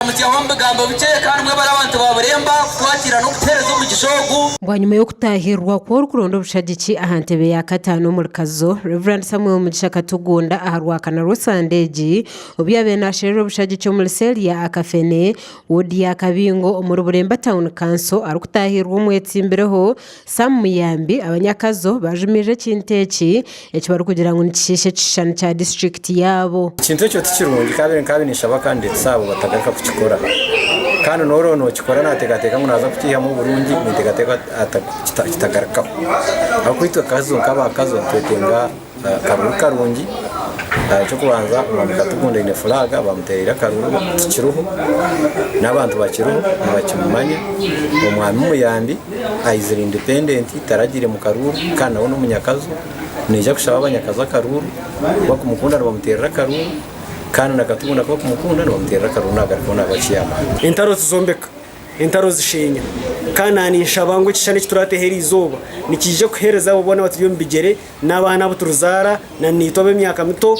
Kubaramutsyaho omu bigambo bikye kandi mwebare abantu ba Buremba kutwakiira n'okutuheereza omugisha ogu. Bwanyima y'okutahirirwa kw'orikuronda obushagiki aha ntebe ya kataano omuri Kazo, Rev. Samuel Mugisha Katugunda aha Rwakana rw'esande egi obu yaabaire naasherura obushagiki omuri seeri ya Akafene, woodi ya Kabingo omuri Buremba Town Council arikutahirirwa omwetsimbireho Sam Muyambi, abanyakazo baajumirira ekintu eki eki barikugira ngu nikishiisha ekishushani kya disiturikiti yaabo. Ekintu ekyo tikirungi kandi nkaba ninshaba candidates abo batagaruka kukikora kandi n'oriho nokikora nateekateeka ngu naaza kukiihamu oburungi ninteekateeka kitagarukaho ahabw'okuba itwe Kazo nk'aba Kazo nitwetenga akaruru karungi eky'okubanza omwami Katugunda aine flag bamutereire akaruru tikiriho n'abantu bakiriho nibakimumanya omwami Muyambi aizire independent taragiire mu karuuru kandi nawe n'omunyakazo naija kushaba abanyakazo akaruuru bakumukunda nibamuteerera akaruuru kandi na Katugunda ku bakumukunda nibamuteerera akaruuru nagarukaho naaba chairman. Entaro tizombeka, entaro zisheenya. Kandi naanye ninshaba ngu ekishushani eki turaateho eri izooba nikiija kuheereza abo boona abaturi omu bigyere n'abaana abu turizaara na naitwe ab'emyaka mito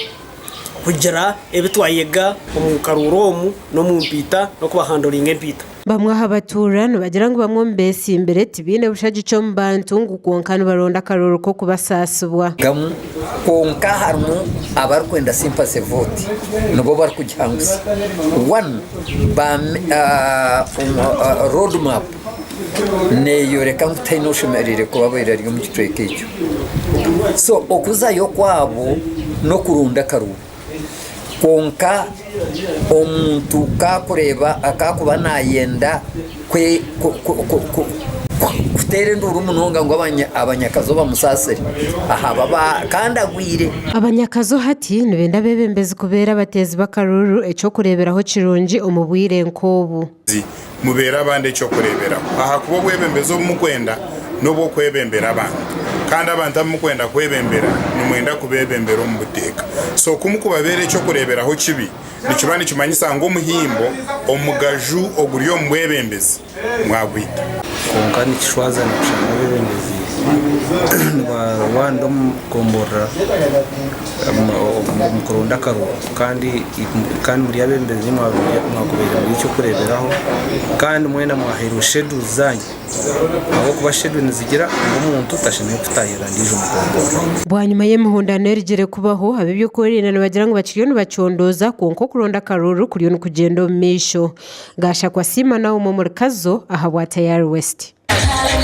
kugira ebi twayega omu karuuru omu n'omu mpiita n'okubahandoringa empiita. Bamwe aha batuura nibagira ngu bamwe omu beetsimbire tibaine bushagiki omu bantu ngu kwonka nibaronda akaruuru k'okubasaasibwa. Gamu kwonka harimu abarikwenda sympathy vote nibo barikugihangutsya. One ba road map neyoreka ngu tihaine oshemereire kuba abaire ari omu kicweka ekyo. So okuzayo kwabo n'okurunda akaruuru. Kwonka omuntu kakuba nayenda kuteera enduuru munonga ngu abanyakazo bamusaasire aha kandi agwire. Abanyakazo hati nibenda abeebembezi kubeera abateezi b'akaruuru eky'okureeberaho kirungi omu bwire nk'obu. Mubeere abandi eky'okureeberaho, ahakuba obwebembezi obu mukwenda n'obw'okwebembera abantu. Kandi abantu abu mukwenda kwebembera, nimwenda kubeebembera omu buteeka. So ku mukubabeera eky'okureeberaho kibi, nikiba nikimanyisa ngu omuhimbo, omugaju oguri omu bwebembezi, mwagwita. Kwonka nikishwazana kushanga abeebembezi nibarwanira omu gomborora omu kuronda akaruru kandi kandi muri abeebembezi mwakubaire muri eky'okureeberaho kandi mwena mwahairwe schedules zaanyu ahabw'okuba schedule nizigira ngu omuntu tashemereire kutaahirira ondiijo mu gomborora. Bwanyima y'emihondano erugire kubaho, ab'eby'okwerinda nibagira ngu bakiriyo nibacondooza kwonka okuronda akaruru kuriyo nikugyenda omu maisho. Gashakwa Siima Naomi omuri Kazo ahabwa Tayari West.